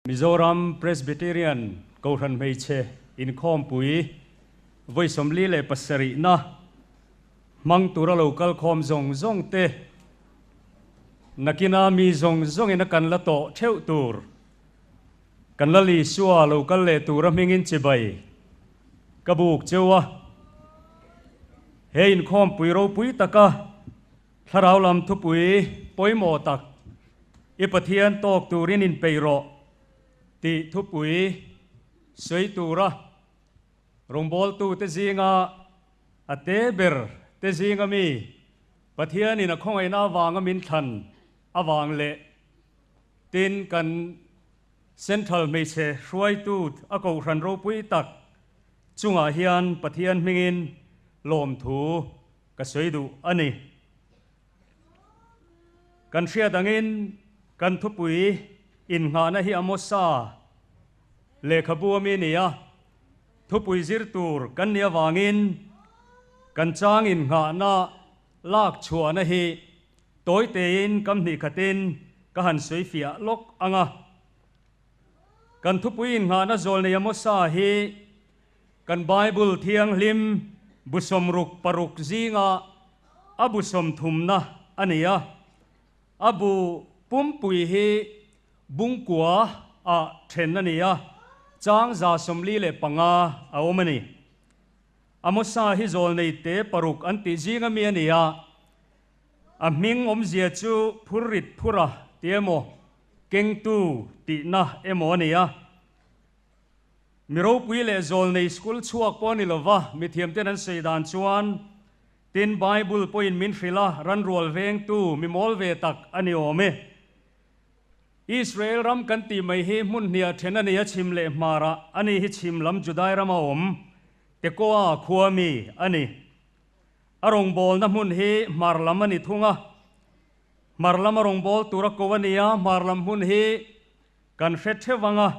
Mizoram Presbyterian Kohhran Hmeichhe Inkhawmpui vawi 47 na hmang tura lo kal khawm zawng zawng te nakina mi zawng zawngin a kan la tawh theuh tur kan la Lisua lo kal leh tura hmingin chibai ka buk cheu a. He inkhawmpui ropui taka Thlarau lam thupui pawimawh tak, I Pathian tawk turin inpeih rawh tih thupui sawi tura rawngbawltute zinga a te ber te zinga mi Pathianin a khawngaihna avanga min thlan avang leh tin kan Central hmeichhe hruaitu a kohhran ropui tak chungah hian Pathian hmingin lawmthu Ka sawi duh a ni. Kan hriat angin kan thupui innghahna hi Amosa lehkhabu ami a ni a, thupui zir tur kan nih avangin kan chang innghahna lak chhuahna hi tawi tein kam hnih khatin ka han sawi fiah lawk ang a. Kan thupui innghahna zawlnei Amosa hi Kan Bible Thianghlim bu 66 zinga a bu sawmthumna a ni a, a bu pumpui hi bungkua ah then a ni a, chang 145 a awm a ni. Amosa hi zawlnei te paruk an tih zinga mi a ni a, a hming awmzia chu phurrit phura ti emaw, kengtu tihna emaw a ni a. Mi ropui leh zawlnei school chhuak pawh a ni lova, mithiamten an sawi dan chuan, tin Bible pawhin min hrilh a, ranrual vengtu mi mawl ve tak a ni awm e. Israel ram kan tih mai hi hmun hniah then a ni a, chhim leh hmarah a ni hi chhim lam Judai rama awm Tekoa khua mi a ni. A rawngbawlna hmun hi hmar lam a ni thung a, hmar lama rawngbâwl tura ko a ni a, hmar lam hmun hi Kan hre theuh ang a,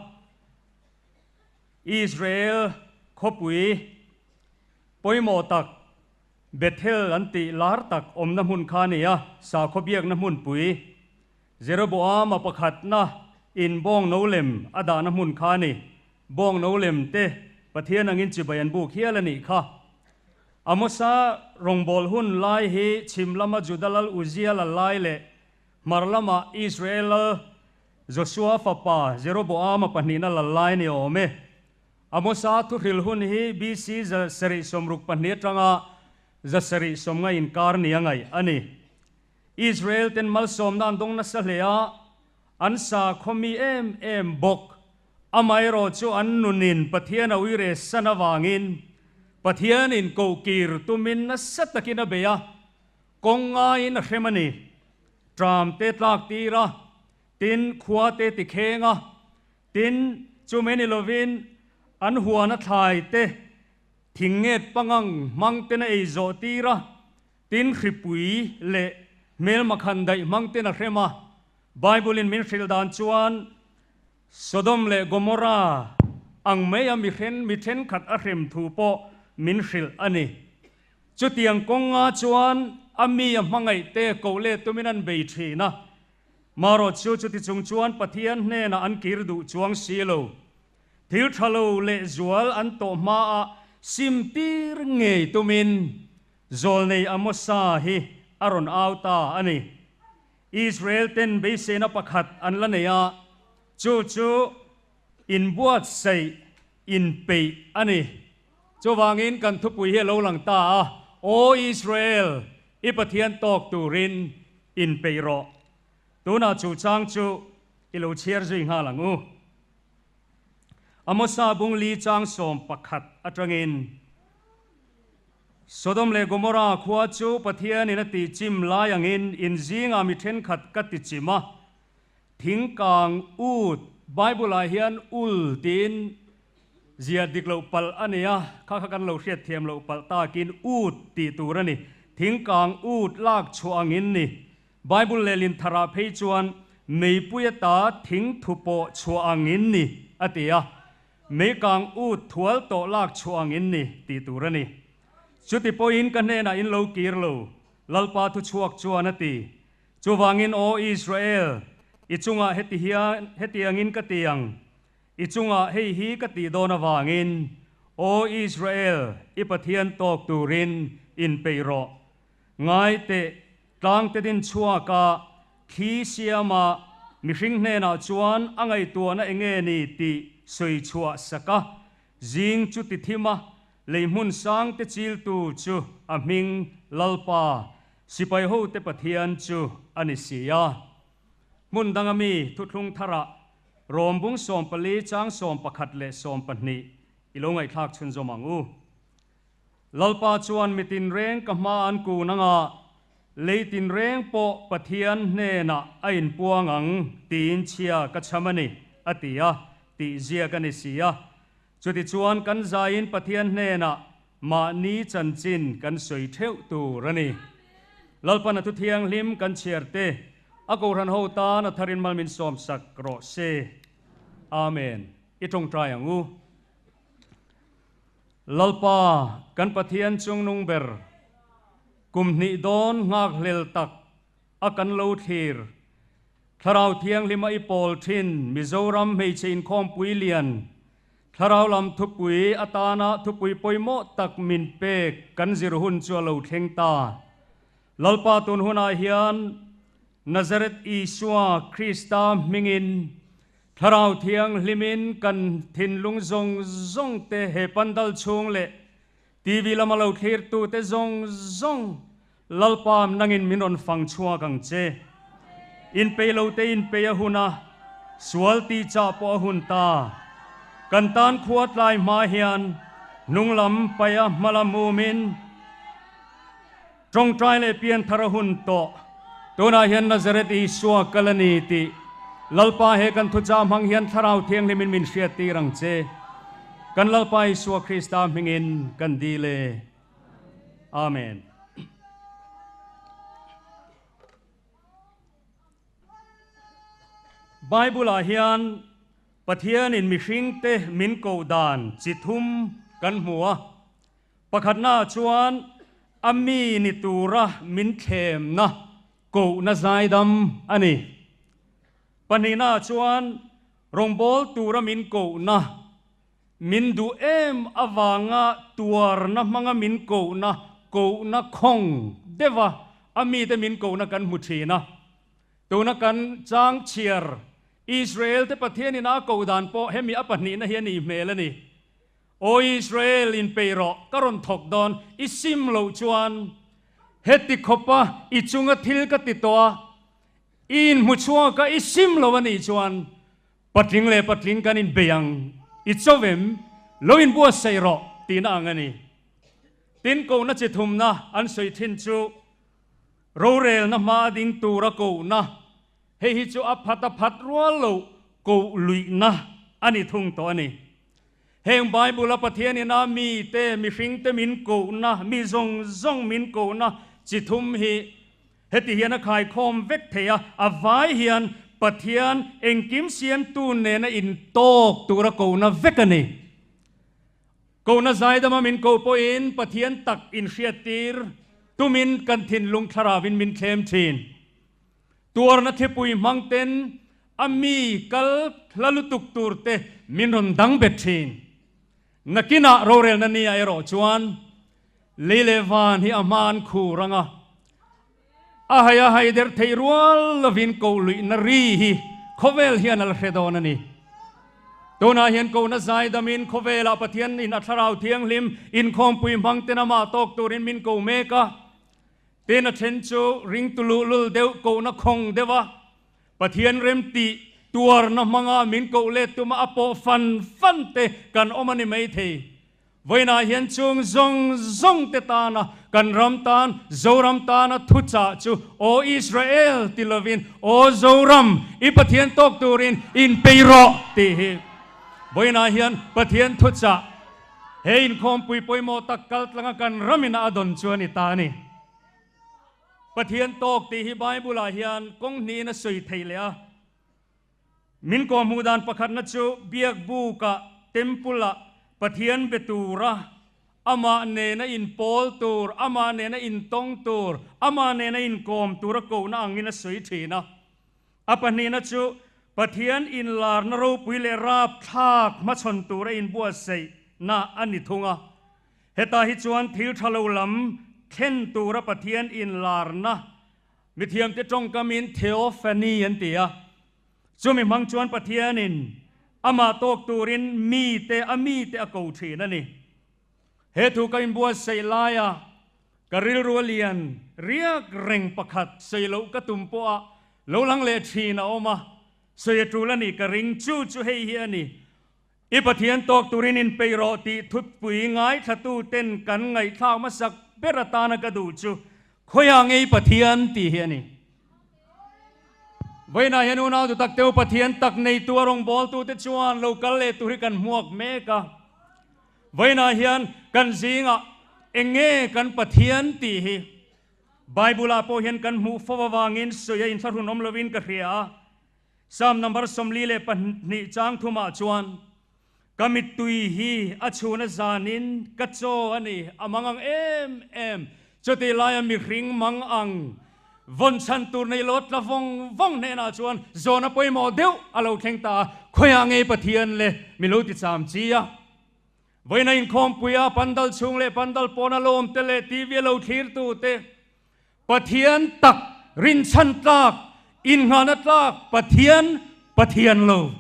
Israel khawpui pawimawh tak Bethel an tih lar tak awmna hmun kha a ni a, sakhaw biakna hmunpui Jeroboama pakhatna in bawng no lem a dahna hmun kha a ni. Bawng no lem te Pathian angin chibai an buk hial a nih kha. Amosa rawngbâwl hun lai hi chhim lama Juda lal Uzia lal lai leh hmar lama Israel lal Josua fapa Jeroboama pahnihna lal lai ni awm e. Amosa thuhril hun hi BC 762 atanga 790 inkar ni a ngaih a ni. Israel ten malsawmna an dawng nasa hle a, an sakhaw mi em em bawk. Amaherawh chu an nunin Pathian a uire san avangin Pathianin kohkir tumin nasa takin a bei a, kawng ngaiin a hrem a ni. Tram te tlak tir a, tin khua te ti kheng a, tin chumi ni lovin an huan a thlai te thing nget pangang hmang ten a ei zawh tir a, tin hripui leh hmelma khan daih hmang ten a hrem a. Bible in min hrilh dan chuan Sodom leh Gomorrah ang mai a mihren mi thenkhat a hrem thu pawh min hrilh a ni. Chutiang kawnga chuan a mi a hmangaih te koh let tumin an bei thin a, marawh chu chuti chung chuan Pathian hnenah an kir duh chuang si lo. Thil tha lo leh zual an tawh hmaah sim tir ngei tumin Zawlnei Amosa hi a rawn au ta a ni. Israel ten beiseina pakhat an la nei a, chu chu inbuatsaih, inpeih a ni. Chuvangin kan thupui hi a lo lang ta a, Aw Israel, i Pathian tawk turin inpeih rawh. Tunah chu chang chu i lo chhiar zui nghal ang u. Amosa bung li chang 11 atangin, Sodom leh Gomorrah khua chu Pathianin a tihchim lai angin in zingah mi thenkhat ka tichim a, thingkang ut, Bible-ah hian ul tiin Zia dik loh palh a ni a, kha kha kan lo hriat thiam loh palh takin ut tih tur a ni. Thingkang ut lak chhuah angin ni. Bible lehlin tharah phei chuan meipui ata thing thu pawh chhuah angin ni a ti a, meikang ut thual tawh lak chhuah angin ni tih tur a ni. Chuti pawhin ka hnenah in lo kir lo, Lalpa thu chhuak chuan a ti. Chuvangin aw Israel, I chungah heti hian hetiangin ka ti ang, i chungah hei hi ka tih dawn avangin, Aw Israel, i Pathian tawk turin inpeih rawh. Ngai teh, tlangte din chhuaka thli siama mihring hnenah chuan a ngaihtuahna enge ni tih sawi chhuah sak a, zing chu ti thim a, lei hmun sangte chiltu chu a hming Lalpa, sipai hote Pathian chu a ni si a. Hmun danga mi thuthlung tharah Rom bung 14 chang 11 leh 12 i lo ngaihthlak chhunzawm ang u. Lalpa chuan mi tinreng ka hma an kun anga, lei tinreng pawh Pathian hnenah a inpuang ang tiin chhia ka chham a ni, a ti a, tih ziak a ni si a. Chutichuan kan zaiin Pathian hnenah mahni chanchin kan sawi theuh tur a ni. Lalpan a thuthianghlim kan chhiar te, a kohhran ho tan a tharin mal min sawmsak rawh se. Amen. I tawngtai ang u. Lalpa, kan Pathian chungnung ber, kum hnih dawn nghakhlel tak a kan lo thlir, Thlarau Thianghlima i pawl thin Mizoram hmeichhe inkhawmpui lian, Thlarau lam thupui atana thupui pawimawh tak min pek kan zir hun chu a lo thleng ta. Lalpa tun hunah hian Nazareth Isua Krista hmingin Thlarau Thianghlimin kan thinlung zawng zawng te he pandal chhung leh TV lama lo thlirtu te zawng zawng Lalpa nangin min rawn fang chhuak ang che. Inpei lo te inpei a hun a, sual tih chah pawh a hun ta. Kan tan khua tlai hma hian hnung lam paih a hma lam umin Tawngtai leh pianthar a hun tawh. Tunah hian Nazareth Isua kal a ni tih Lalpa he kan thuchah hmang hian Thlarau Thianghlimin min hriattir ang che. Kan Lalpa Isua Krista hmingin kan dil e. Amen. Bible-ah hian Pathianin mihringte min koh dan chi thum kan hmu a. Pakhatnaah chuan a mi ni tura min thlemna kohna zaidam a ni. Pahnihnaah chuan rawngbâwl tura min kohna, min duh em avanga tuarna hmanga min kohna, kohna khawng deuha a mite min kohna kan hmu thin a. Tuna kan chang chhiar Israel-te Pathianin a koh dan pawh hemi a pahnihna hi a nih hmel a ni. Aw Israel, inpeih rawh, ka rawn thawk dawn, i sim loh chuan heti khawpa i chunga thil ka ti tawh a, i inhmu chhuak a, i sim lo a nih chuan patling leh patling kan inbei ang, i cho em, lo inbuatsaih rawh tihna ang a ni. Tin, kohna chi thumna an sawi thin chu rorelna hma ding tura kohna, hei hi chu a phat a phat rual loh koh luihna a ni thung tawh a ni. Heng Bible-a Pathian ina mite, mihringte min kohna, mi zawng zawng min kohna chi thum hi heti hian a khaikhawm vek thei a, a vai hian Pathian engkim siamtu nena intawk tura kohna vek a ni. Kohna zaidama min koh pawhin Pathian tak inhriattir tumin kan thinlung thlaravin min thlem thin. Tuarna thipui hmang ten a mi kal hla lutuk tur te min rawn dang bet thin. Nakinah rorelna nia erawh chuan lei leh van hi a hma an khur ang a, a hai a hai der theih rual lovin koh luihna ri hi khawvel hian a la hre dawn a ni. Tunah hian kohna zaidamin khawvelah Pathian in a Thlarau Thianghlim inkhawmpui hmang ten amah tawk turin min ko mek a. Tin a then chu ringtu luhlul deuh kohna khawng deuh a, Pathian remtih tuarna hmanga min koh let tuma a pawh fan fan te kan awm a ni maithei. Vawiinah hian chung zawng zawng te tana kan ram tan, Zoram tana thuchah chu Aw Israel ti lovin Aw Zoram, i Pathian tawk turin inpei rawh tih hi vawiinah hian Pathian thuchah He inkhawmpui pawimawh tak kal tlanga kan ramin a dawn chu a ni ta a ni. Pathian tawk tih hi Bible-ah hian kawng hnihin a sawi theih leh a. Min kawhhmuh dan pakhatna chu biak bukah, temple-ah Pathian be tura, amah nena inpawl tur, amah nena intawng tur, amah nena inkawm tura kohna angin a sawi thin a. A pahnihna chu Pathian inlarna ropui leh rapthlak hmachhawn tura inbuatsaihna a ni thung a. Hetah hi chuan thil tha lo lam thlen tura Pathian inlarna mithiamte tawngkamin theophany an ti a. Chumi hmang chuan Pathianin amah tawk turin mite a mite a ko thin a ni. He thu ka inbuatsaih laia ka rilru a lian riak reng pakhat sawi loh ka tum pawha lo lang leh thin a awm a, sawi a tul a nih ka ring. Chu chu hei hi a ni, I Pathian tawk turin inpeih rawh tih thutpui ngaithlatuten kan ngaihthlak hmasak ber atana ka duh chu khawiah ngei Pathian tih hi a ni. Vawiinah hian unau du tak teu Pathian tak neitu a rawngbawltute chuan lo kal leh tur hi kan hmuak mek a. Vawiinah hian kan zingah eng nge kan Pathian tih hi Bible-ah pawh hian kan hmuh fo avangin sawi a inthlahrun awm lovin ka hria a. Psalm number 42 chang thumah chuan, Ka mittui hi a chhuna zanin ka chaw a ni, a mang ang em em, chutih laia mihring mang ang vawn chhan tur nei lo tla vawng vawng hnenah chuan zawhna pawimawh deuh a lo thleng ta a, khawiah ngei Pathian le mi lo ti cham chi a. Vawiina inkhawmpuia pandal chhung leh pandal pawna lo awmte leh TV a lo thlirtute, Pathian tak, rinchhan tlak, inngahna tlak Pathian, Pathian lo.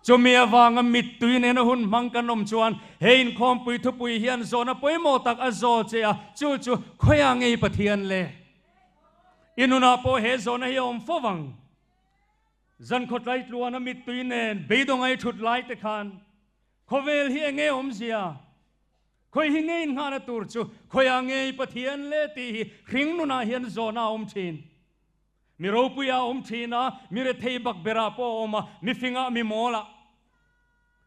Chumi avanga mittui nena hun hmang kan awm chuan he inkhawmpui thupui hian zawhna pawimawh tak a zaw che a, chu chu khawiah ngei Pathian le? I nunah pawh he zawhna hi a awm fo vang. Zan khawtlai tluana mittui nen beidawngai thut lai te khan khawvel hi enge awmzia? Khawi hi ngei nghahna tur chu khawiah ngei Pathian le tih hi hring nunah hian zawhna a awm thin. Mi ropuia a awm thin a, mi rethei bak berah pawh a awm a, mi fingah mi mawlah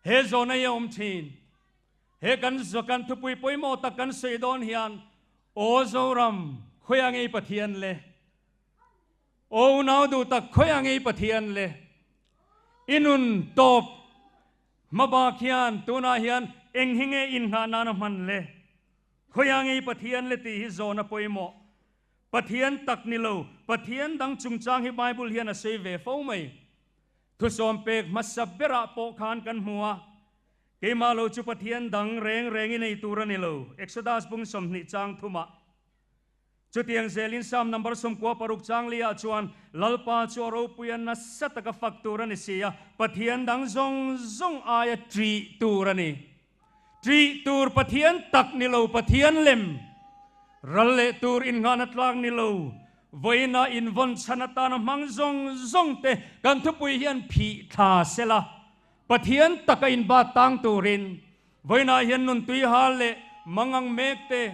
he zawhna hi a awm thin. He kan kan thupui pawimawh tak kan sawi dawn hian Aw Zoram, khawiah ngei Pathian le? Aw unau duh tak, khawiah ngei Pathian le? I nun tawp Hmabak hian tunah hian eng hi nge inngah nan a hman le? Khawiah ngei Pathian le tih hi zawhna pawimawh. Pathian tak ni lo, Pathian dang chungchang hi Bible hian a sawi ve fo mai. Thusawm pek hmasa berah pawh khan kan hmu a, Keimah lo chu Pathian dang reng reng i nei tur a ni lo, Exodus bung 20 chang thumah. Chutiang zelin Psalm number 96 chang liah chuan, Lalpa chu a ropuia nasa taka fak tur a ni si a, Pathian dang zawng zawng aia ṭih tur a ni. Ṭih tur Pathian tak ni lo, Pathian lem ral leh tur innghahna tlak ni lo, vawiina invawn chhan atana hmang zawng zawng te kan thupui hian phih thla sela, Pathian taka inbat tang turin Vawiinah hian nuntui hal leh mangang mek te,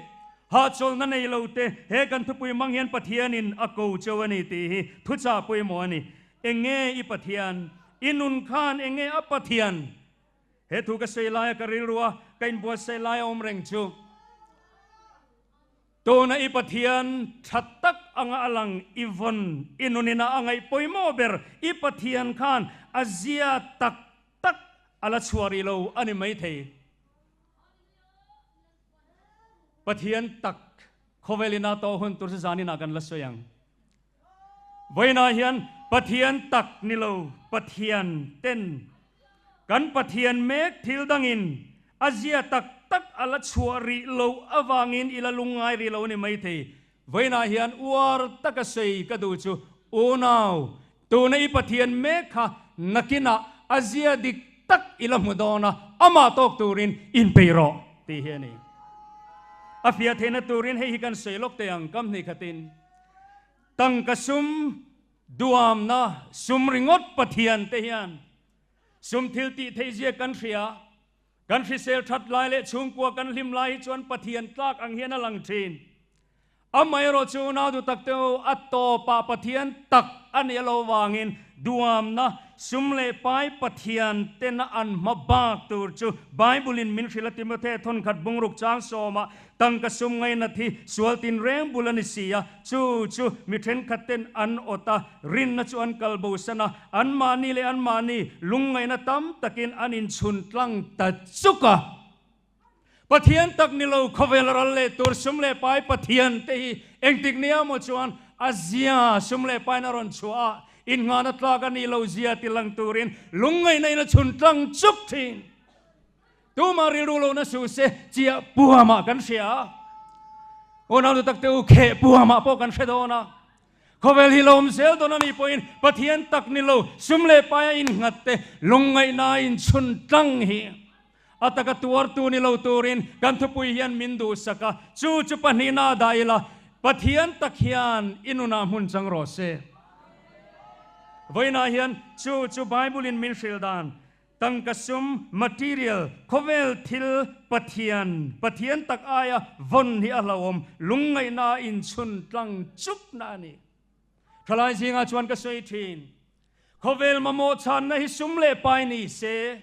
hahchawlhna nei lo te, he kan thupui mang hian Pathianin a ko cheu a ni tih hi thuchah pawimawh a ni. Eng nge i Pathian? I nun khan eng nge a Pathian? He thu ka sawi laia ka rilru a, ka inbuatsaih laia awm reng chu. Tuna i Pathian tha tak anga a lang i vawn i nunin a angaih pawimawh ber i Pathian khan a zia tak tak a la chhuah rih lo a ni maithei. Pathian tak khawvel ina tawh hun tur chu zaninah kan la sawi ang. Vawiinah hian Pathian tak ni lo Pathian ten kan Pathian mek thil dangin a zia tak tak a la chhuah rih loh avangin i la lungngai rih lo a ni maithei. Vawiinah hian uar taka sawi ka duh chu unau Tuna i Pathian mek kha nakinah a zia dik tak i la hmu dawn a, amah tawk turin inpeih rawh tih hi a ni. A fiah theihna turin hei hi kan sawi lawk teh ang, kam hnih khatin tangka sum duamna sum ringawt Pathian te hian sum thil tih theih zia kan hria, kan hrisel that lai leh chhungkua kan hlim lai hi chuan Pathian tlak ang hian a lang thin. Amaherawh chu unau duh tak te u, a tawpah Pathian tak a nih alo vangin duamna, sum leh pai Pathian tena an hma bak tur chu Bible in min hrilh a Timothe thawnkhat bungruk chang sawmah tangka sum ngainat hi sual tinreng bul a ni si a, chu chu mi thenkhat ten an awt a, rinna chu an kal bosan a, anmahni leh anmahni lungngaihna tam takin an inchhun tlang ta chuk a. Pathian tak ni lo khawvel ral leh tur sum leh pai Pathian te hi engtik nia maw chuan a zia sum leh pain a rawn chhuah a, Innghahna tlak a nih loh zia ti lang turin lungngaihna in a chhun tlang chuk thin. Tumah rilru lohna suh se chiah puamah kan hria a. Unau nu takte u kheh puamah pawh kan hre dawn a. Khawvel hi lo awm zel dawn a nih pawhin Pathian tak ni lo sum leh paia innghat te lungngaihna inchhun tlang hi a taka tuartu ni lo turin kan thupui hian min duhsak a, chu chu pahnihna a dah ila Pathian tak hian i nunah hmun chang rawh se. Vawiinah hian chu chu Bible-in min hrilh dan Tangka sum, material, khawvel thil, Pathian, Pathian tak aia vawn hi a hlauhawm, lungngaihna a inchhun tlang chupna a ni. Thalai zingah chuan ka sawi thin, khawvel mamawh chhanna hi sum leh pai ni se,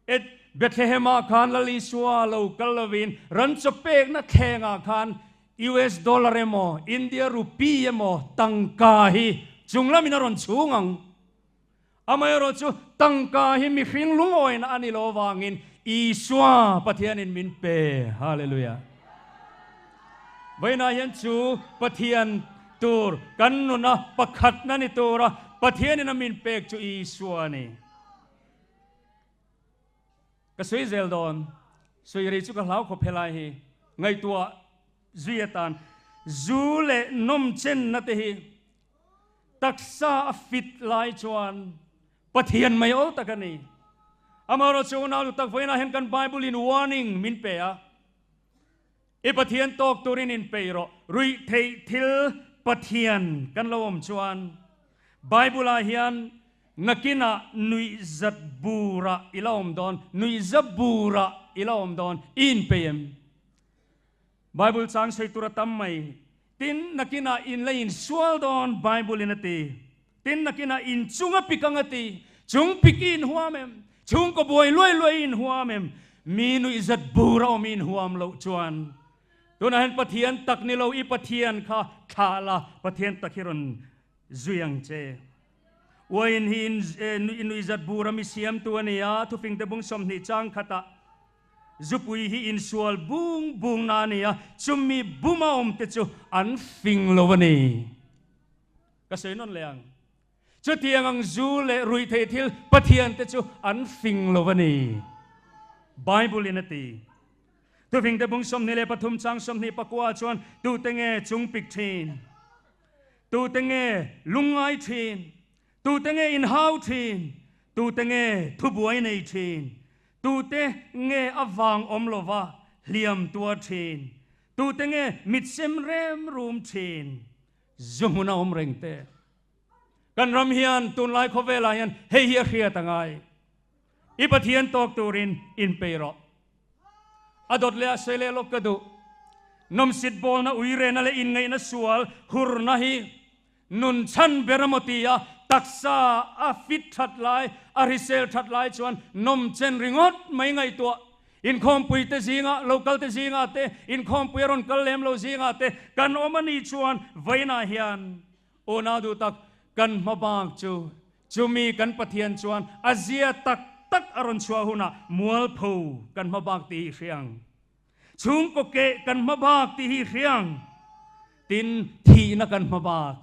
et Bethlehem-ah khan Lal Isua lo kal lovin ran chaw pekna thlengah khan US dollar emaw, India rupee emaw tangka hi chunglamin a rawn chhung ang. Amaherawh chu tangka hi mihring lungawina a ni lo avangin Isua Pathianin min pe. Hallelujah. Vawiinah hian chu Pathian tur kan nuna pakhatna ni tura Pathianin a min pek chu Isua a ni. Ka sawi zel dawn. Sawi rei chu ka hlau khawp helai hi. Ngaihtuah zui atan zu leh nawmchenna te hi Taksa a fit lai chuan Pathian mai awl tak a ni. Amaherawhchu unau lu tak vawiinah hian kan Bible in warning min pe a, I Pathian tawk turin inpeih rawh, ruih theih thil Pathian kan lo awm chuan Bible ah hian nakinah nuihzat burah i la awm dawn, nuihza burah i la awm dawn, i inpeih em? Bible chang sawi tur a tam mai. Tin, nakinah in la insual dawn, Bible in a ti. Tin, nakinah in chung a pik ang a ti. Chung pik i inhuam em? Chhungkaw buai luai luai i inhuam em? Mi nuihzat bur a awm i inhuam loh chuan tunah hian Pathian tak ni lo i Pathian kha thlah la, Pathian tak hi rawn zui ang che. Uain hi in nuihzat bur a mi siamtu a ni a, thufingte bung 20 chang khatah Zupui hi insual bung bung na a ni a, chumi buma awmte chu an fing lo a ni. Ka sawi nawn leh ang. Chutiang ang zu leh ruihtheih thil Pathiante chu an fing lo a ni. Bible in a ti. Tufingte bung 23 chang 24 chuan tute nge chungpik thin? Tute nge lungngai thin? Tute nge inhau thin? Tute nge thubuai nei thin? Tute nge a vang awm lova hliam tuar thin? Tute nge mit sem rem rum thin? Zu hmun a awm reng te. Kan ram hian tunlai khawvelah hian hei hi a hriat a ngai. I Pathian tawk turin inpei rawh. A dawt leh a sawi leh lawk ka duh. Nawmsit bawlna, uirena leh inngaihna sual hurna hi Nun chhan ber a maw ti a, taksa a fit that lai, a hrisel that lai chuan nawm chen ringawt mai ngaihtuah. Inkhawmpui te zingah, local te zingah te, inkhawmpui a rawn kal lem lo zingah te kan awm a nih chuan vawiinah hian unau duh tak kan hma bak chu chumi kan Pathian chuan a zia tak tak a rawn chhuah hunah mualpho kan hma bak tih hi hria ang. Chhungkaw keh kan hma bak tih hi hriang tin thihna kan hma bak.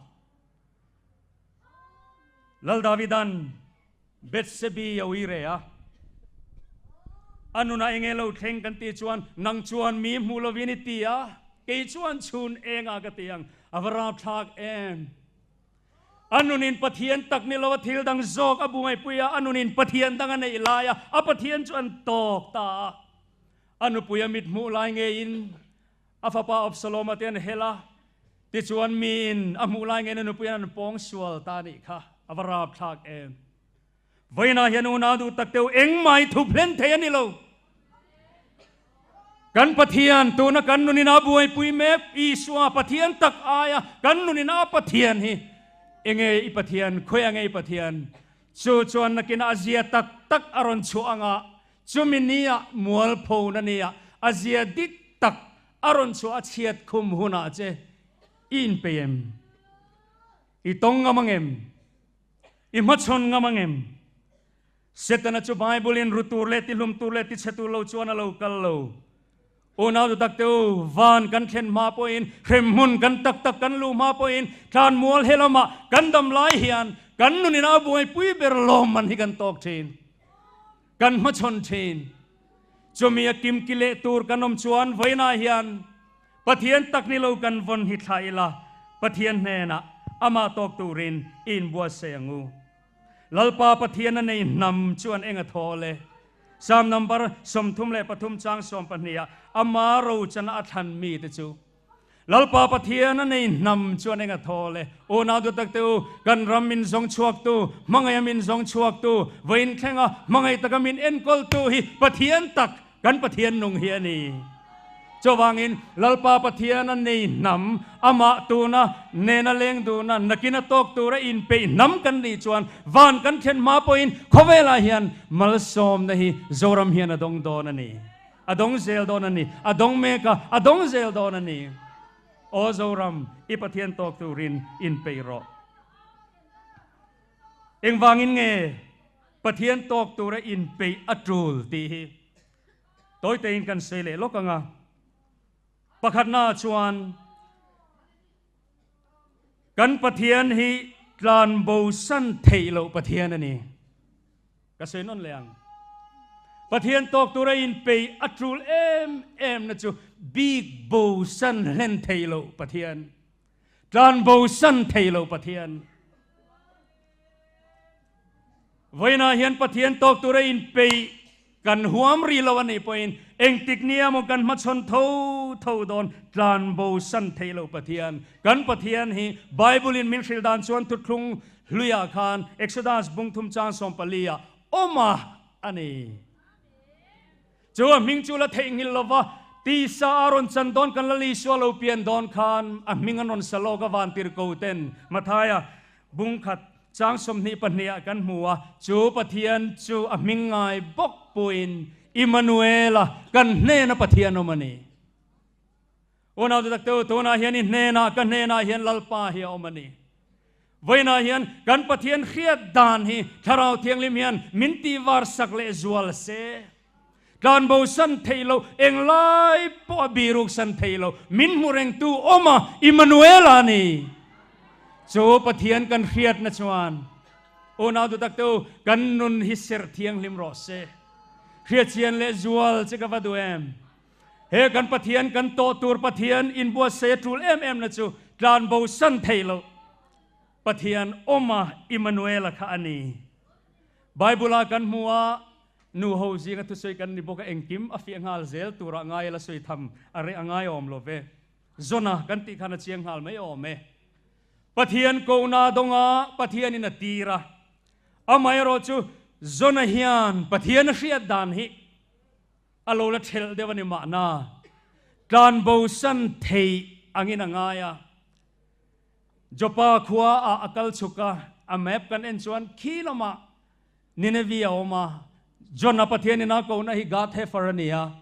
Lal Davidan Bethsebi a ui re a, a nunah enge lo thleng kan tih chuan nang chuan mi hmuh lovin i ti a, kei chuan chhun engah ka ti ang, a va rapthlak em. A nunin Pathian tak ni lo a thil dang zawk a buaipui a, a nunin Pathian dang a neih lai a, a Pathian chu an tawk ta a. A nupui a mit hmuh lai ngeiin a fapa Absalom-a te an hel a, tichuan miin a hmuh lai ngeiin a nupuiin an pawng sual ta a nih kha, a va rapthlak em! Vawiinah hian unau duh tak teuh engmah i thup hlen thei a ni lo. Kan Pathian, tuna kan nunin a buaipui mek Isua Pathian tak aia kan nunin a Pathian hi enge i Pathian, khawi ange i Pathian? Chu chuan nakinah a zia tak tak a rawn chhuah anga Chumi nia mualphona nia a zia dik tak a rawn chhuah a chhiat khum hunah che i inpei em? I tawng ngam ang em? I hmachhawn ngam ang em? Setana chu Bible in ru tur leh tihlum tur leh tichhe tur lo chuan a lo kal lo. Unau duh tak te u, van kan thlen hma pawhin, hremhmun kan tak tak kan luh hma pawhin, tlanmual he lamah kan dam lai hian kan nunin a buaipui ber lawmman hi kan tawk thin, kan hmachhawn thin. Chumi a kimki leh tur kan awm chuan vawiinah hian Pathian tak ni lo kan vawn hi thlah ila, Pathian hnenah amah tawk turin i inbuatsaih ang u. Lalpa Pathian a nei hnam chuan eng a thawl e? Psalm number 33 chang 12 ah ama rochana a thlan mite chu Lalpa Pathian a nei hnam chuan eng a thawl e? Unau duh tak te u, kan ram min zawng chhuaktu, hmangaih a min zawng chhuaktu, vawiin thlenga hmangaih taka min enkawltu hi Pathian tak, Kan Pathian nung hi a ni. Chuvangin Lalpa Pathian a nei hnam, amah tuna nena leng duhna, nakin a tawk tura inpeih hnam kan nih chuan van kan thlen hma pawhin khawvelah hian malsawmna hi Zoram hian a dawng dawn a ni. A dawng zel dawn a ni. A dawng mek a, a dawng zel dawn a ni. Aw Zoram, i Pathian tawk turin inpeih rawh. Engvangin nge Pathian tawk tura inpeih a tul tih hi tawitein kan sawi leh lawk ang a. Pakhatnaah chuan kan Pathian hi tlanbosan theih loh Pathian a ni. Ka sawi nawn leh ang. Pathian tawk tura inpeih a tul em em na chu bik bosan hlen theih loh Pathian, tlanbosan theih loh Pathian. Vawiinah hian Pathian tawk tura inpeih kan huam rih lo a nih pawhin engtik nia maw kan hmachhawn tho tho dawn tlanbo san theih lo Pathian. Kan Pathian hi Bible in min hrilh dan chuan thuthlung hluiah khan Exodus bungthum chang 14 ah awm a a ni. Chu a hming chu la theihnghilh lova tisa a rawn chan dawn kan la Isua lo pian dawn khan a hming an rawn sa lawk a vantirhko ten Mathaia bungkhat Chang 22 ah kan hmu a, chu Pathian chu a hming ngai bawk puiin Immanuela kan hnena Pathian awm a ni. Unau te tak te u, tunah hian i hnenah ka hnenah hian Lalpa hi a awm a ni. Vawiinah hian kan Pathian hriat dan hi Thlarau Thianghlim hian min tihvar sak leh zual se. Tlanbo san theih loh, englai pawh a biruk san theih loh, min hmu rengtu awm a, Immanuela a ni. Chu Pathian kan hriatna chuan unau duh tak te u, kan nun hi serh thianghlim rawh se. Hriatchian leh zual che ka va duh em? He kan Pathian kan tawh tur Pathian inbuatsaih a tul em em na chu tlanbo san theih loh Pathian awm a, Immanuela kha a ni. Bible-ah kan hmu a, Nu ho zinga thusawi kan ni bawk a, engkim a fiah nghal zel turah ngai la sawi tham a reh a ngai awm lo ve. Zona kan tih khan a chiang nghal mai awm e. Pathian kohna dawnga Pathianin a tir a, amaherawh chu Zona hian Pathian a hriat dan hi a lo la thelh deuh a ni mahna, tlanbosan theih angin a ngai a. Joppa khua ah a kal chhuk a, a map kan en chuan khi lamah Nineveh a awm a, Jonah Pathian in a kohna hi Gath Hefer a ni a.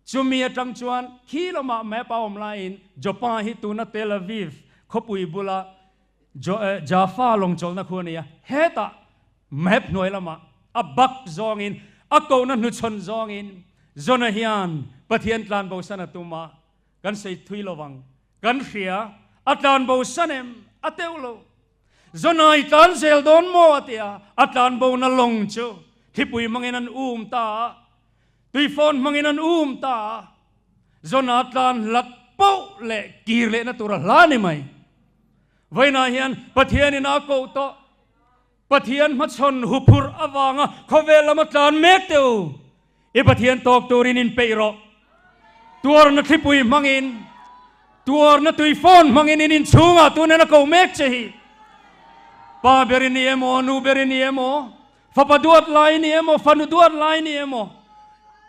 Chumi atang chuan khi lamah map a awm laiin Joppa hi tuna Tel Aviv khawpui bula Jaffa lawngchawlhna khu a ni a. Hetah map hnuai lamah a bak zawngin, a kohna hnuchhawn zawngin Jonah hian Pathian tlanbosan a tum a, kan sawi thui lovang. Kan hria, a tlanbosan em? A teuh lo. Zonai tlan zel dawn maw a ti a, a tlan bona lawng chu thlipui hmangin an um ta a, tuifawn hmangin an um ta a, Zona tlan hlat poh leh kir lehna tur a hla ni mai. Vawiinah hian Pathianin a koh tawh, Pathian hmachhawn huphurh avanga khawvel lama tlan mek teh u, I Pathian tawk turin inpeih rawh. Tuarna thlipui hmangin, tuarna tuifawn hmangin in inchhungah tunin a ko mek che hi. Pa ber i ni emaw, nu ber i ni emaw, fapa duat lai i ni emaw, fanu duat lai i ni emaw,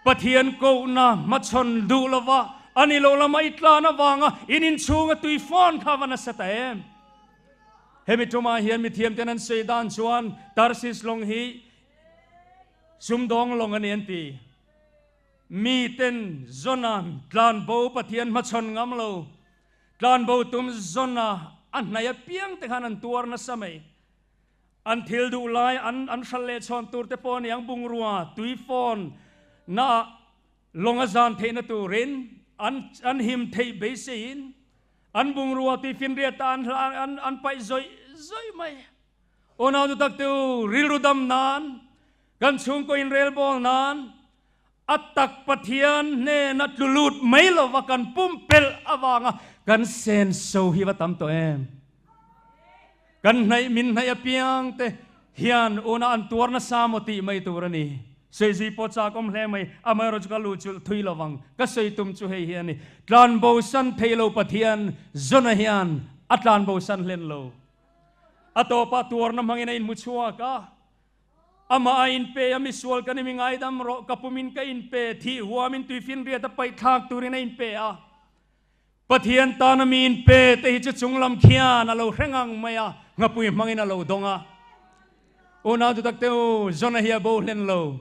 Pathian kohna hmachhawn duh lova a ni lo lama i tlan avanga in inchhunga tuifawn kha va nasa ta em? Hemi tumah hian mithiamten an sawi dan chuan Tarsis lawng hi Sumdawng lawng a ni an ti. Miten Zona tlanbo Pathian hmachhawn ngam lo, tlanbo tum Zona a hnaih apiang te khan an tuar nasa mai. An thil duh lai an an hral leh chhawn tur te pawh a ni ang, bungrua, tui phone na ah. Lawng a zan theihna turin an an him theih beiseiin an bungrua tuifinriatah an an an paih zawih zawih mai. Unau nu tak te u, rilru dam nan, kan chhungkaw inrelbawl nan, a tak Pathian hnena tlu lut mai lova kan pumpelh avanga kan senso hi va tam tawh em? Kan hnaih min hnaih apiang te hian una an tuar nasa maw tih mai tur a ni. Sawi zui pawh chak awm hle mai, amaherawhchu ka luh chulh thui lo vang. Ka sawi tum chu hei hi a ni, tlanbosan thei lo Pathian Jona hian a tlanbosan hlen lo. A tawpah tuarna hmangin a inhmu chhuak a, amah a inpe a, misual ka ni mi ngaidam rawh, ka pumin ka inpe, thih huamin tuifinriat a paihthlak turin a inpe a. Pathian tana mi inpe te hi chu chunglam khian a lo hre ngang mai a, nghapui hmangin a lo dawng a. Unau dutak te u, Jona hi a bo hlen lo.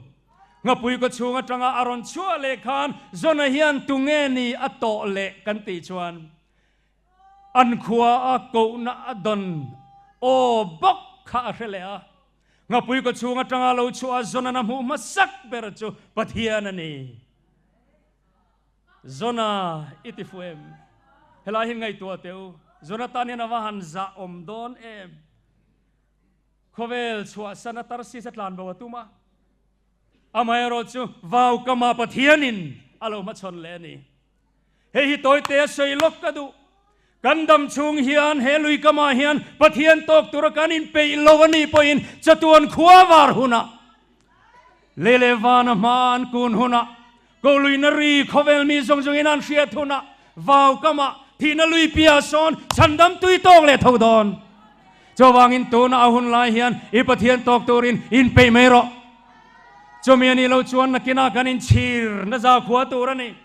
Nghapui kaw chhung atanga a rawn chhuah leh khan Jona hian tunge ni a tawh leh kan tih chuan an khua a kohna a dawn aw bawk kha a hre leh a. Nghapui kaw chhung atanga lo chhuah a Jona'n a hmuh hmasak ber chu Pathian a ni. Zona i ti fu em? Helai hi ngaihtuah teh u. Zona tan hian a va han zah awm dawn em? Khawvel chhuahsan a Tarsis a tlan bo a tum a. Amaherawh chu vau kama Pathianin a lo hmachhawn leh a ni. Hei hi tawite a sawi lawk ka duh. Kan dam chhung hian he lui kamah hian Pathian tawk tura kan inpeih lo a nih pawhin chatuan khua var hunah, lei leh vana hma an kun hunah, koluina ri khawvel mi zawng zawngin an hriat hunah, vau kamah thihna lui piah sawn chhandam tui tawk leh tho dawn. Chuvangin tuna a hun lai hian i Pathian tawk turin inpeih mai rawh. Chumi a nih loh chuan nakinah kan inchhir naza khua tur a ni.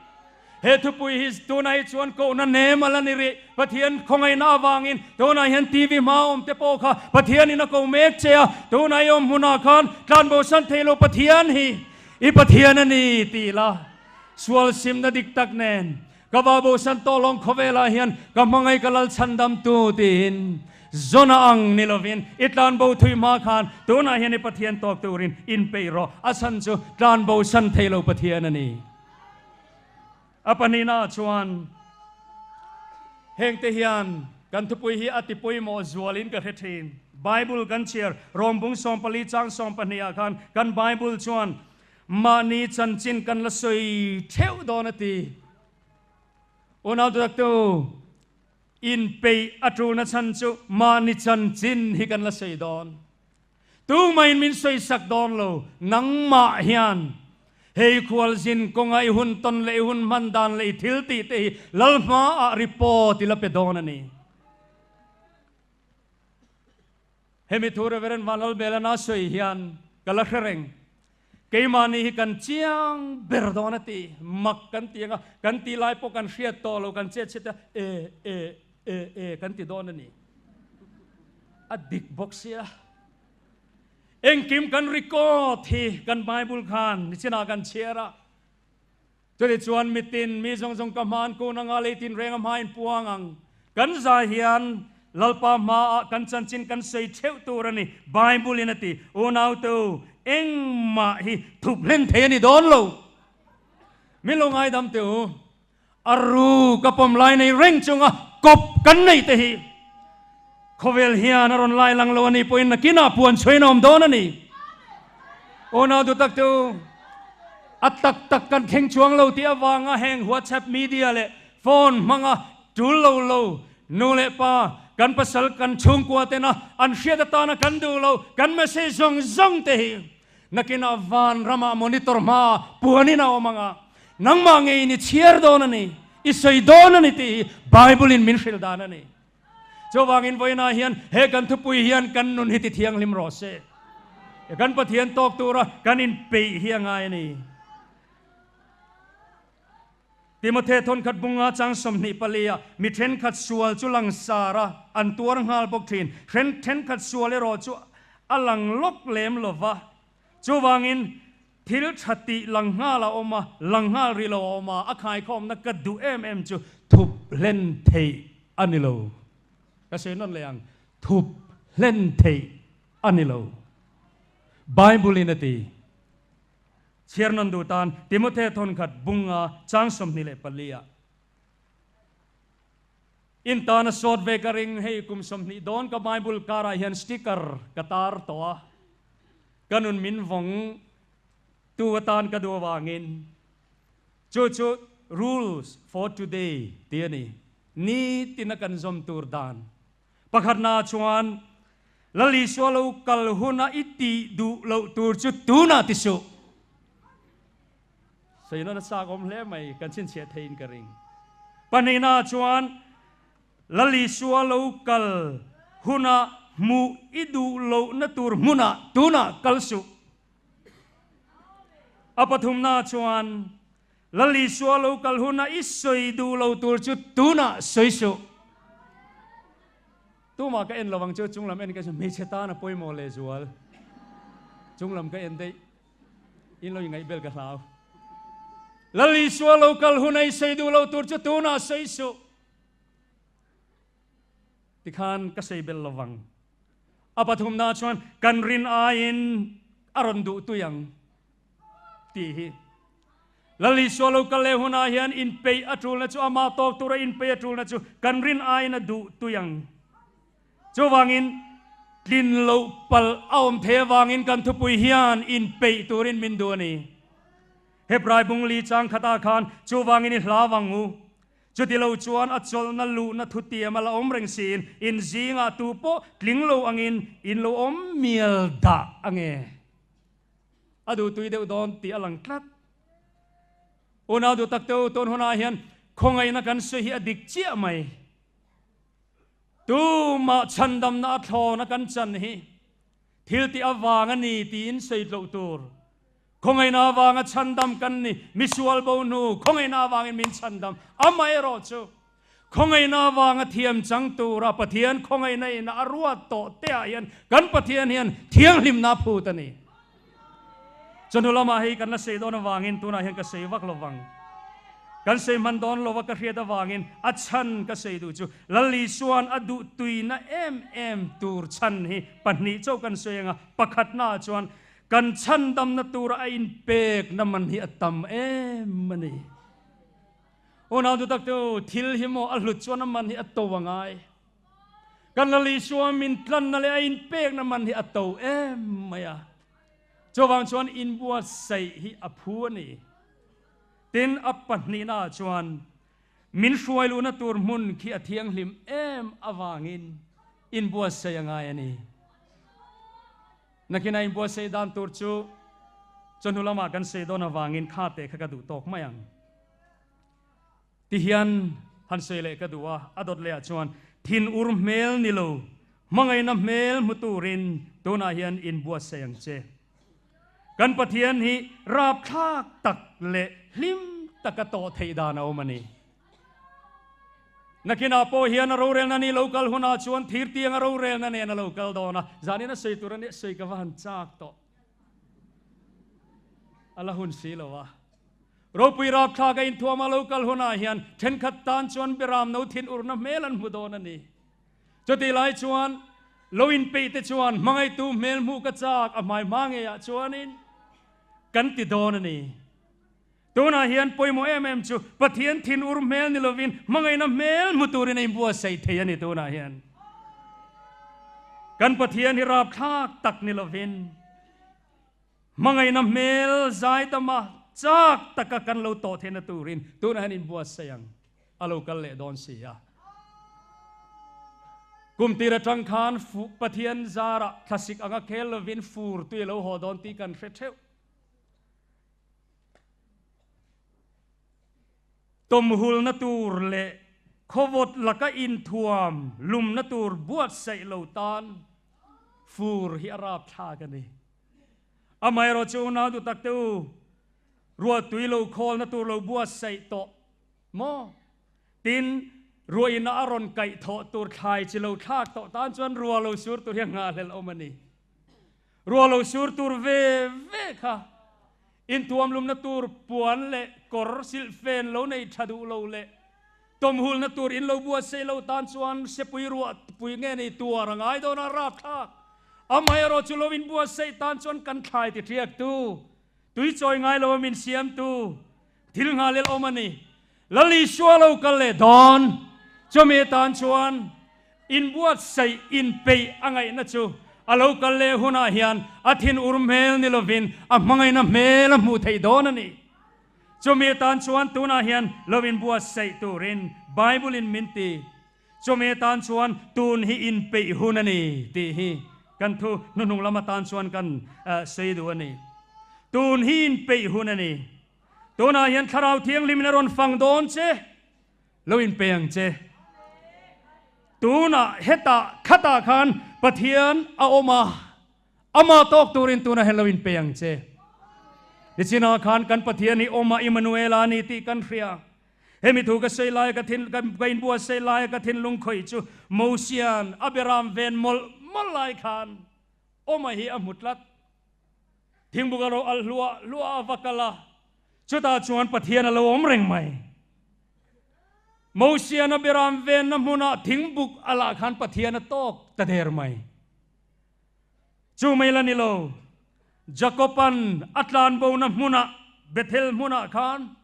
He thupui hi tunah hi chuan kohna nem a la ni rih. Pathian khawngaihna avangin tunah hian TV hma awm te pawh kha Pathianin a ko mek che a, tunah i awm hmunah khan tlanbosan thei lo Pathian hi i Pathian a ni tih la sual simna dik tak nen ka vabosan tawh lawng khawvelah hian ka hmangaih ka lal chhandamtu tiin Zona ang ni lovin i tlanbo thui hma khan tunah hian i Pathian tawk turin inpeih rawh. A chhan chu tlanbosan thei lo Pathian a ni. A pahnihnaah chuan hengte hian kan thupui hi a ti pawimawh zualin ka hre thin. Bible kan chhiar Rawmbung 14 chang 12 ah khan kan Bible chuan mahni chanchin kan la sawi theuh dawn a ti. Unau duhtaktu, inpeih a tulna chhan chu mahni chanchin hi kan la sawi dawn. Tumahin min sawisak dawn lo, nangmah hian hei khualzin kawnga i hun tawn leh i hun hman dan leh i thil tih te hi lal hmaah report i la pe dawn a ni. Hemi thu Reverend Vanlalbelana sawi hian ka la hre reng. Keimahni hi kan chiang ber dawn a ti. Mak kan ti anga kan tih lai pawh kan hriat tawh lo, kan chet chhet a, e, e, e, e kan ti dawn a ni. A dik bawk sia. Engkim kan record hi kan Bible khan nichinah kan chhiar a. Chutichuan mitin mi zawng zawng ka hmaan kun anga leitin reng a hmain puang ang. Kan zai hian Lalpa hmaah kan chanchin kan sawi theuh tur a ni, Bible in a ti. Unaute u, engmah hi thup hlen thei a ni dawn lo. Min lo ngaidam teh u, a ru ka pawm lai nei reng chunga kawp kan nei te hi khawvel hian a rawn lai lang lo a nih pawhin nakinah puan chhuain a awm dawn a ni. Unau duh tak te u, a tak tak kan thleng chuang lo tih avanga heng WhatsApp media leh phone hmanga tul lo lo nu leh pa kan pasal kan chhungkua tena an hriat atana kan duh lo kan message zawng zawng te hi nakinah van ramah monitor hma puanin a awm anga nangmah ngeiin i chhiar dawn a ni, i sawi dawn a ni tih hi Bible in min hrilh dan a ni. Chuvangin vawiinah hian he kan thupui hian kan nun hi ti thianghlim rawh se. Kan Pathian tawk tura kan inpeih hi a ngai a ni. Timothe thawnkhat bunga chang 24 ah mi thenkhat sual chu langsar a, an tuar nghal bawk thin. Hren thenkhat sual erawh chu a lang lawk lem lo va. Chuvangin thil tha tih lang nghal a awm a, lang nghal rih lo a awm a, a khaikhawmna ka duh em em chu thup hlen theih a ni lo. Ka sawi nawn leh ang, thup hlen theih a ni lo. Bible in a ti. Chhiar nawn duh tan Timothe thawnkhat bunga chang 24 ah. In tana sawt ve ka ring, hei kum 20 dawn ka Bible karah hian sticker ka tar tawh a, ka nun min vawng tu atan ka duh avangin chu chu Rules for Today tih a ni, nitina kan zawm tur dan. Pakhatna chuan Lal Isua lo kal huna i tih duh loh tur chu tunah ti suh. Sawilawn a chak awm hle mai, kan chhinchhiah theiin ka ring. Pahnihna chuan Lal Isua lo kal huna hmuh i duh lohna tur hmunah tunah kal suh. A pathumna chuan Lal Isua lo kal huna i sawi duh lo tur chu tunah sawi suh. Tumah ka en lo ang chu, chunglam en ka chu hmeichhe tan a pawimawh lehzual. Chunglam ka en daih, in lo ingaih bel ka hlau. Lal Isua lo kal huna i sawi duh lo tur chu tunah sawi suh. Tikhan ka sawi bel lo vang. A pathumna chuan kan rin aiin a rawn duh tui ang. Tih hi. Lal Isua lo kal leh hunah hian inpeih a tulna chu amah tawk tura inpeih a tulna chu kan rin aiin a duh tui ang. Chuvangin tlin loh palh a awm thei avangin kan thupui hian inpeih turin min duh a ni. Hebrai bungli chang khatah khan chuvangin i hlau ang u. Chuti lo chuan a chawlhna luhna thutiam a la awm reng siin in zingah tu pawh tling lo angin in lo awm mial dah ange. A duhtui deuh dawn tih a lang tlat. Unau duh tak teu tun hunah hian khawngaihna kan sawi hi a dik chiah mai. Tumah chhandamna a thlawna kan chan hi thil tih avang a ni tiin sawi tloh tur. Khawngaihna avanga chhandam kan ni, misual bo hnu khawngaihna avangin min chhandam. Amaherawh chu Khawngaihna avanga thiam chang tura Pathian khawngaihna in a ruat tawh te ah hian kan Pathian hian thianghlimna a phut a ni. Chawhnu lamah hei kan la sei dawn avangin tunah hian ka sei vak lovang. Kan sei hman dawn lova ka hriat avangin a chhan ka sei duh chu Lal Isua'n a duh tuina em em tur chhan hi pahnih chauh kan sawi anga pakhatnaah chuan kan chhandamna tura a inpekna man hi a tam em a ni. Unau duh tak chu thil hi maw a hlut chuan a man hi a to a ngai. Kan Lal Isua min tlanna leh a inpekna man hi a to em mai a. Chuvang chuan inbuatsaih hi a phu a ni. Tin, a pahnihna ah chuan min hruai luhna tur hmun khi a thianghlim em avangin inbuatsaih a ngai a ni. Nakin a inbuatsaih dan tur chu chawhnu lamah kan sawi dawn avangin kha teh kha ka duh tawk mai ang. Ti hian han sawi leh ka duh a, a dawt lehah chuan thin ur hmel ni lo, hmangaihna hmel hmu turin tunah hian inbuatsaih ang che. Kan Pathian hi rapthlak tak leh hlim taka tawh theih dan a awm a ni. Nakinah pawh hian a rorelna ni lo kal hunah chuan thirtiang a rorelna nen a lo kal dawn a, zanin a sawi tur a nia sawi ka va han chak tawh. A la hun si lo a. Ropui rapthlak a inthuam a lo kal hunah hian thenkhat tan chuan Beram no thin urna hmel an hmu dawn a ni. Chutih lai chuan lo inpeih te chuan hmangaihtu hmel hmuh ka chak a hmai hma ngeiah chuanin kan ti dawn a ni. Tunah hian pawimawh em em chu Pathian thin ur hmel ni lovin hmangaihna hmel hmu turin a inbuatsaih thei a ni tunah hian. Kan Pathian hi rapthlak tak ni lovin hmangaihna hmel zaidama chak taka kan lo tawh theihna turin tunah hian inbuatsaih ang a lo kal leh dawn si a. Kum tir atang khan Pathian zarah thlasik anga khel lovin fur tui a lo haw dawn tih kan hre theuh. Tawmhulna tur leh khawvawt laka inthuam lumna tur buatsaih lo tan fur hi a rapthlak a ni. Amaherawh chu unau duh tak te u, ruahtui lo khawlna tur lo buatsaih tawh maw? Tin, ruahina a rawn kaih thawh tur thlai chi lo thlak tawh tan chuan ruah lo sur tur hi a nghahhlelh awm a ni. Ruah lo sur tur ve ve kha intuamlumna tur puan leh kawr silhfen lo nei tha duh lo leh tawmhulna tur in lo buatsaih lo tan chuan sepui ruah pui nge nei tuar a ngai dawn a rapthlak. Amaherawh chu lo inbuatsaih tan chuan kan thlai ti hriaktu. Tui chawi ngai lo a min siamtu thil nghalel awm a ni. Lal Isua lo kal leh dawn. Chumi atan chuan inbuatsaih, inpeih a ngaihna chu a lo kal leh hunah hian a thinur hmel ni lovin a hmangaihna hmel a hmuh theih dawn a ni. Chumi atan chuan tunah hian lo inbuatsaih turin Bible-in min ti. Chumi atan chuan tun hi inpeih hun a ni tih hi kan thu hnuhnung lam atan chuan kan sawi duh a ni. Tun hi inpeih hun a ni. Tunah hian Thlarau Thianghlimin a rawn fang dawn che, lo inpe ang che. Tunah hetah khatah khan Pathian a awm a, amah tawk turin tunah hian lo inpe ang che. Nichinah khan kan Pathian hi awm a, Immanuela a ni tih kan hria. Hemi thu ka sawi laia ka thin ka ka inbuat sawi laia ka thinlung khawih chu Mosian a beram ven mawlh mawlh lai khan Awma hi a hmu tlat. Thingbuk a ro alh hluah hluah a va kal a, chutah chuan Pathian a lo awm reng mai. Mosian a beram venna hmunah thingbuk a lah khan Pathian a tawk ta der mai. Chu mai la ni lo, Jakoban a tlanbona hmunah Bethel hmunah khan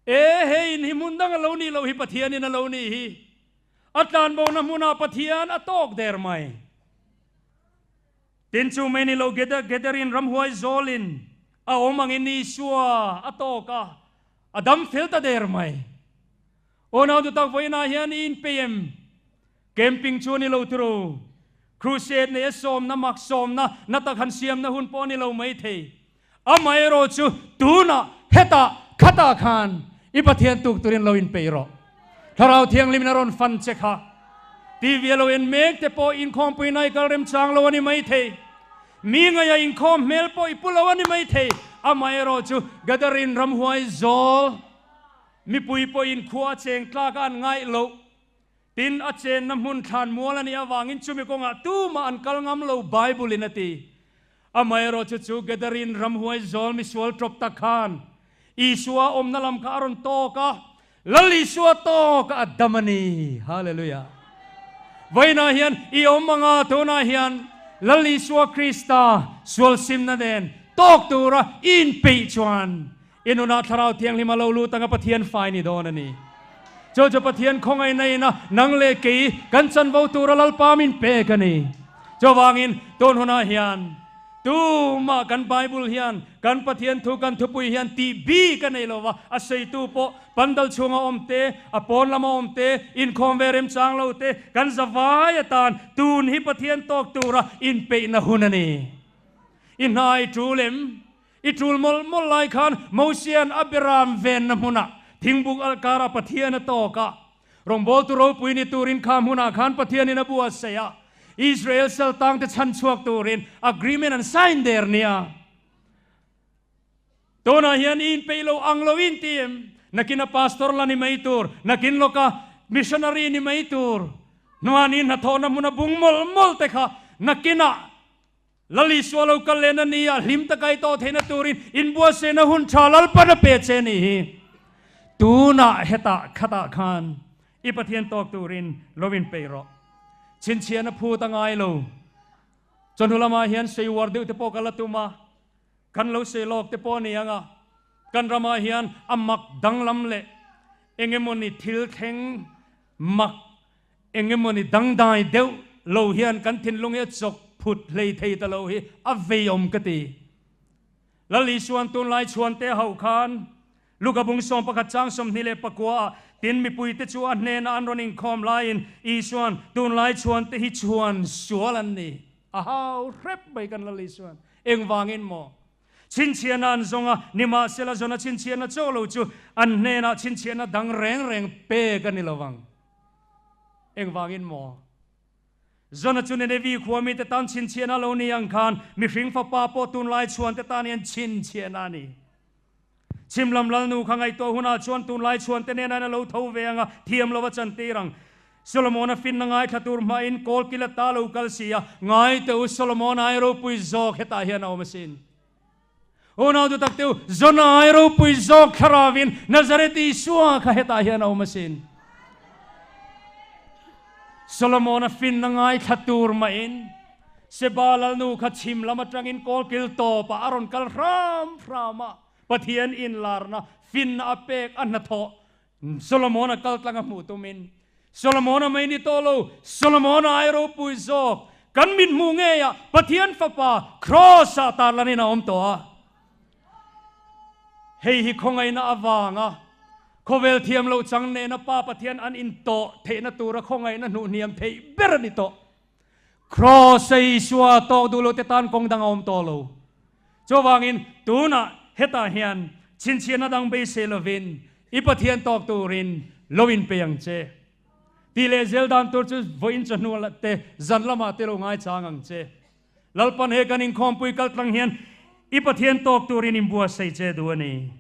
E, hei in hi hmun dang a lo nih loh hi Pathianin a lo nih hi. A tlanbona hmunah Pathian a tawk der mai. Tin chu mai ni lo Gederin ramhuai zawlin a awm angin Isua a tawk a, a dam fel ta der mai. Aw nau dutak vawiinah hian i inpei em? Camping chu a ni lo turu. Crusade nei a sawmna mak sawmna na tak han siamna hun pawh a ni lo maithei. Amaherawh chu tunah hetah khatah khan i Pathian tuk turin lo inpeih rawh. Thlarau Thianghlimin a rawn fan che kha. TV a lo en mek te pawh inkhawmpui nai kal remchang lo a ni maithei. Mi ngaia inkhawm hmel pawh i pu lo a ni maithei. Amaherawh chu Gadarin ramhuai zawl mipui pawhin khua a cheng tlak a an ngaih loh. Tin, a chenna hmun thlan mual a nih avangin chumi kawngah tumah an kal ngam lo, Bible-in a ti. Amaherawhchu chu Gadarin ramhuai zawl misual tawp tak khan Isua awmna lam kha a rawn tawk a, Lal Isua tawk a dam a ni. Hallelujah! Vawiinah hian i awm anga tunah hian Lal Isua Krista sual simna nen tawk tura i inpeih chuan I nunah Thlarau Thianghlim a lo lut anga Pathian fai ni dawn a ni. Chu chu Pathian khawngaihna ina nang leh kei kan chanvo tura Lalpa min pek a ni. Chuvangin tun hunah hian tumah kan Bible hian kan Pathian thu kan thupui hian tih bik a nei lo va, a sawitu pawh pandal chhunga awm te, a pawn lama awm te, inkhawm ve remchang lo te, kan zavai atan tun hi Pathian tawk tura inpeihna hun a ni. I hnai tul em? I tul mawlh mawlh lai khan Mosia'n a beram venna hmunah thingbuk alh karah Pathian a tawk a. Rawngbawltu ropui ni turin kha hmunah khan Pathianin a buatsaih a. Israel saltangte chhan chhuak turin agreement an sign der nia. Tunah hian i inpeih lo ang lo in ti em? Nakin a pastor la ni mai tur, nakin lawka missionary ni mai tur. Hnuanin hnathawhna hmuna bung mawlh mawlh te kha nakinah Lal Isua lo kal lehna ni ah hlim taka i tawh theihna turin inbuatsaihna hun tha Lalpan a pe che ni hi. Tunah hetah khatah khan i Pathian tawk turin lo inpeih rawh. Chhinchhiahna phut a ngai lo. Chawhnu lamah hian sei uar deuh te pawh ka la tum a, kan lo sei lawk te pawh a ni ang a, kan ramah hian a mak danglam leh engemawni thil thleng mak Engemawni dangdai deuh lo hian kan thinlung hi a chawk phut hlei thei ta lo hi a veiawm ka ti. Lal Isuan tunlai chhuante hauh khan Luka bung 11 chang 24 ah tin mipuite chu a hnenah an rawn inkhawm laiin Isuan tunlai chhuante hi chhuan sual an ni. A hau hrep mai kan Lal Isuan. Engvangin maw? Chhinchhiahna an zawng a, nimahsela zawna chhinchhiahna chaw lo chu an hnenah chhinchhiahna dang reng reng pek a ni lo vang. Engvangin maw? Zona chu Ninevi khua mite tan chhinchhiahna lo ni ang khan mihring fapa pawh tunlai chhuante tan hian chhinchhiahna a ni. Chhim lam lalnu kha ngaihtuah hunah chuan tunlai chhuante nena a lo tho ve ang a, thiam lova chantir ang. Solomona finna ngaithla tur hmain kawl kil ata lo kal si a, ngai teh u Solomona ai ropui zawk hetah hian a awm asin. Unau du tak teu, Zona ai ropui zawk thlaravin Nazareth Isua kha hetah hian a awm asin. Solomona finna ngaithla tur mahin. Seba lalnu kha chhim lam atangin kawlkil tawpah a rawn kal hram hram a, Pathian inlarna, finna a pek, a hnathawh Solomona kal tlang a hmuh tumin, Solomona mai ni tawh lo, Solomona ai ropui zawk, kan mit hmuh ngeiah Pathian Fapa Kraws-ah tarlanin a awm tawh a. Hei hi khawngaihna avanga khawvel thiam loh chang nena Pa Pathian an intawh theihna tura khawngaihna hnuhhniam theih ber a ni tawh. Kraws-a Isua tawk duh lote tan kawng dang a awm tawh lo. Chuvangin tunah hetah hian chhinchhiahna dang beisei lovin i Pathian tawk turin lo inpei ang che. Tih leh zel dan tur chu vawiin chawhnu te zan lamah te lo ngaichang ang che. Lalpan he kan inkhawmpui kal tlang hian i Pathian tawk turin inbuatsaih che duh a ni.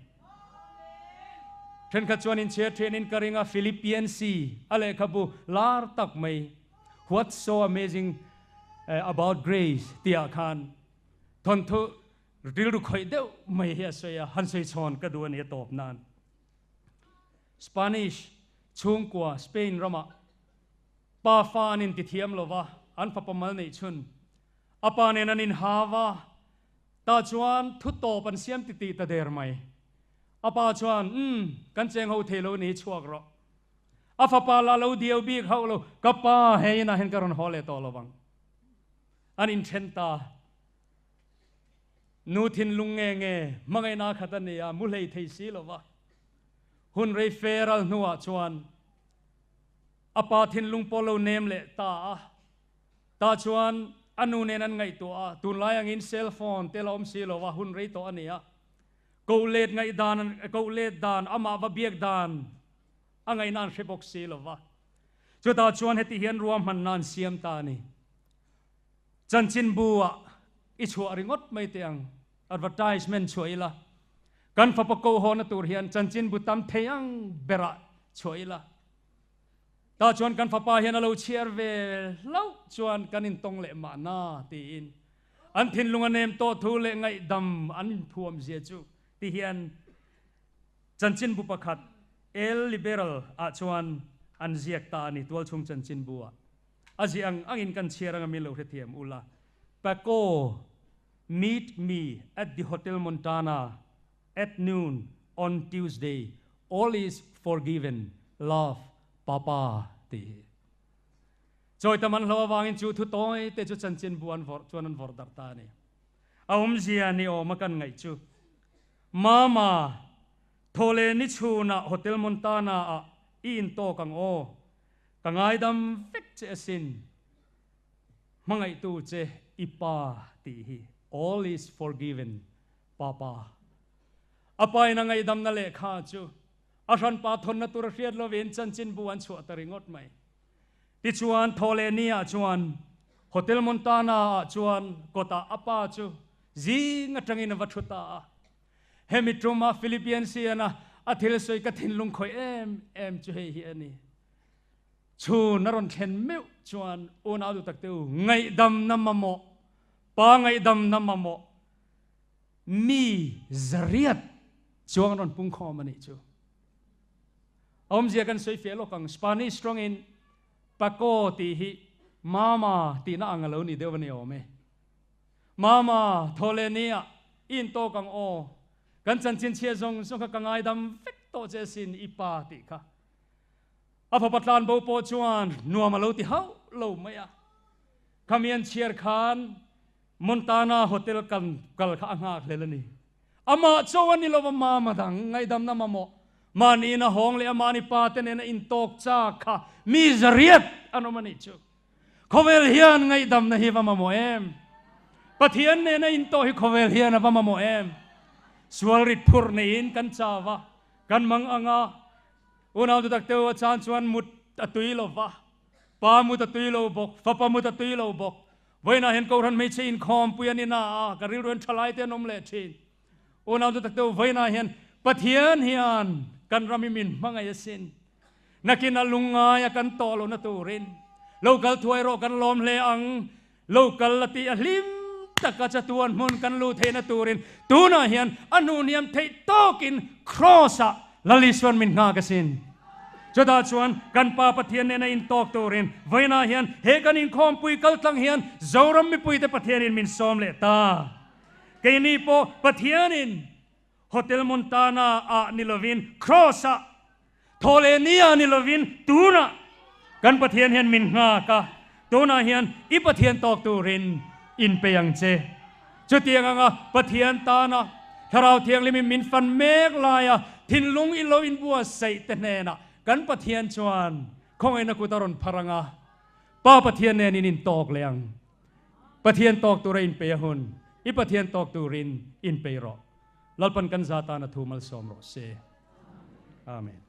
Thenkhat chuan inchhiar thianin ka ring a, Philippian si a lehkhabu lar tak mai What's so amazing about grace tihah khan thawnthu rilru khawih deuh mai hi a sawi a, han sawi chhawn ka duh a ni a tawp nan. Spanish chhungkua Spain ramah Pa fa an intithiam lo va, an fapa mal neih chhun. A pa nen an inhau a, tah chuan thu tawp an siam titih ta der mai. A pa chuan, Umm, kan cheng ho thei lo ni, chhuak rawh. A fapa lah lo diau bik hauh lo, Ka pa, hei inah hian ka rawn haw leh tawh lo vang. An inthen ta. Nu thinlung nge nge, hmangaihna khat a ni a, mu hlei thei si lo va. Hun rei fe ral hnuah chuan A pa thinlung pawh lo nem leh ta a, tah chuan a nu nen an ngaihtuah a, tunlai angin cell phone te la awm si lo a, hun rei tawh a ni a, koh let ngaih dan, koh let dan, amah va biak dan a ngaihna an hre bawk si lo va. Chutah chuan heti hian ruahmanna an siam ta a ni. Chanchinbu ah i chhuah ringawt mai teh ang, advertisement chhuah ila, kan fapa koh hawna tur hian chanchinbu tam thei ang berah chhuah ila, Tah chuan kan fapa hian a lo chhiar ve hlauh chuan kan intawng leh mahna tiin an thinlung a nem tawh thu leh ngaihdam an inthuam zia chu ti hian chanchinbu pakhat El Liberal ah chuan an ziak ta a ni tualchhung chanchinbu ah a ziah ang angin kan chhiar anga min lo hrethiam ula Paco meet me at the Hotel Montana At noon on Tuesday, all is forgiven, love, Papa tih hi. Chawi tam an hlo avangin chu thu tawi te chu chanchinbu an vawrh chuan an vawrh darh ta a ni. A awmzia ni awma kan ngaih chu Mama, thawhleh ni chhunah Hotel Montana ah i intawk ang aw, ka ngaidam vek che asin, hmangaihtu che i pa tih hi, all is forgiven, Papa. A pa in a ngaihdamna lehkha chu a hranpa thawnna tur a hriat lovin chanchinbu an chhuah ta ringawt mai. Tichuan, Thawhlehni ah chuan Hotel Montana ah chuan kawtah a pa chu zing atangin a va thu ta a. Hemi tuma Philippian siana a thil sawi ka thinlung khawih em em chu hei hi a ni. Chhun a rawn thlen meuh chuan unau duh takte u, ngaihdamna mamawh, pa ngaihdamna mamawh, Mi zariat chuang rawn pung khawm a nih chu. A awmzia kan sawi fiah lawk ang. Spanish tawngin Paco tih hi Mama tihna ang a lo ni deuh a ni awm e. Mama, thaw leh nia, i intawk ang aw. Kan chanchin chhia zawng zawng kha ka ngaidam vek tawh che asin i pa tih kha. A fapa tlanbo pawh chuan nuam a lo ti hauh lo mai a. Khami an chhiar khan Montana hotel kan kal kha a nghak hlel a ni. Amah cho a ni lo va, mama dang ngaihdamna mamawh mahniin a hawng leh a mahni pa te nena intawk chak kha mi zariat an awm a nih chu. Khawvel hian ngaihdamna hi va mamawh em? Pathian nena intawh hi khawvel hian a va mamawh em? Sual rit phurh neiin kan chau va, kan mang ang a, unau dutak teu a chan chuan mut a tui lo va, pa mut a tui lo bawk, fapa mut a tui lo bawk, Vawiinah hian Kohhran hmeichhe inkhawmpui an ina a, ka rilru hian thalai te an awm leh thin. Unau chu takte u, vawiinah hian Pathian hian kan ram hi min hmangaih asin. Nakin a lungngai a kan tawh lohna turin lo kal thuai rawh kan lawm hle ang, lo kal la tih a hlim taka chatuan hmun kan luh theihna turin tunah hian a hnuhniam theih tawkin Kraws-ah Lal Isuan min nghak asin. Chutah chuan kan Pa Pathian nena intawk turin vawiinah hian he kan inkhawmpui kaltlang hian Zoram mipuite Pathianin min sawm leh ta. Keini pawh Pathianin Hotel Montana ah ni lovin Cross ah, thaw leh ni ah ni lovin tunah kan Pathian hian min nghak a, tunah hian i Pathian tawk turin inpei ang che. Chutiang anga Pathian tana Thlarau Thianghlimin min fan mek laia thinlung i lo inbuatsaih te hnenah kan Pathian chuan khawngaihna kut a rawn phar ang a, Pa Pathian nen in intawk leh ang. Pathian tawk tura inpei a hun, i Pathian tawk turin inpei rawh. Lalpan kan za tana thu malsawm rawh se. Amen.